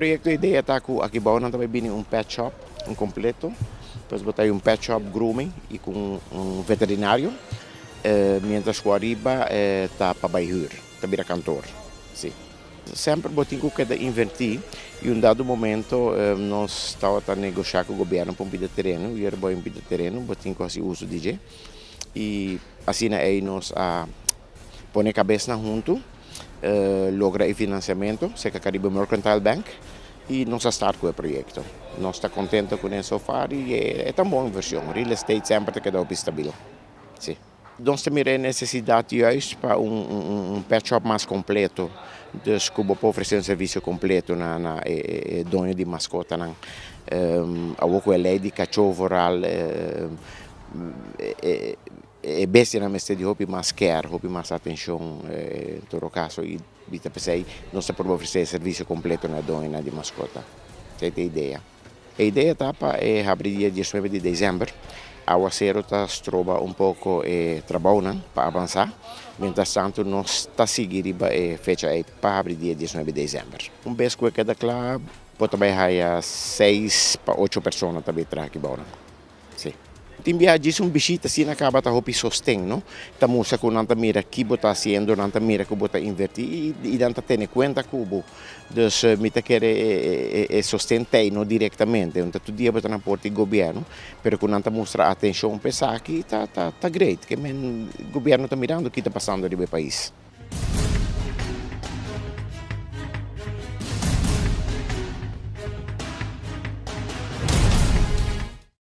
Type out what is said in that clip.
Proyecto, idea ta cu aki bou nan tambe bini un pet shop, un completo. Pues bo ta un pet shop, grooming y cu un veterinario. Mientras cu ariba ta pa bay huur, ta bira kantoor. Si. Semper bo tin cu keda inverti y un dado momento nos tabata negocia cu gobierno pa un pida tereno y ora bo un pida tereno, bo tin cu haci uso di dje. Y asina ey nos a pone cabesnan hunto, logra e financiamento cerca Caribe Mercantile Bank y nos a start cu e proyecto. Nos ta contento cu ne so far y e ta un bon inversion. Real estate semper ta keda hopi stabil. Si. Nos ta mira e necesidad juist pa un pet shop mas completo. Dus cu bo por ofrece un servicio completo na e doño di mascotanan. Awor cu e ley di cacho vooral, e bestianan mester di hopi mas care, hopi mas atencion en todo caso, y mi ta pensa nos ta por ofrece servicio completo na doño di mascota. Esey ta e idea. E idea ta pa habri dia 19 di december. Awacero ta stroba un poco e trabounan pa avansa. Mientras tanto nos ta sigui riba e fecha ey pa habri dia 19 di december. Un bes cu e keda cla, por ta bay haya 6 pa 8 persona tambe traha aki bou. Si. Tin biaha un bishita asina caba ta hopi sosten, no? Ta mustra cu nan ta mira kico bo ta haciendo, nan ta mira cu bo ta inverti y nan ta tene cuenta cu bo. Dus mi ta kere e sosten t'ey, no directamente. Anto tur dia bo ta na porta di gobierno, pero cu nan ta mustra atencion pa esaki ta great. Kiermen gobierno ta mirando kico ta pasando riba e pais.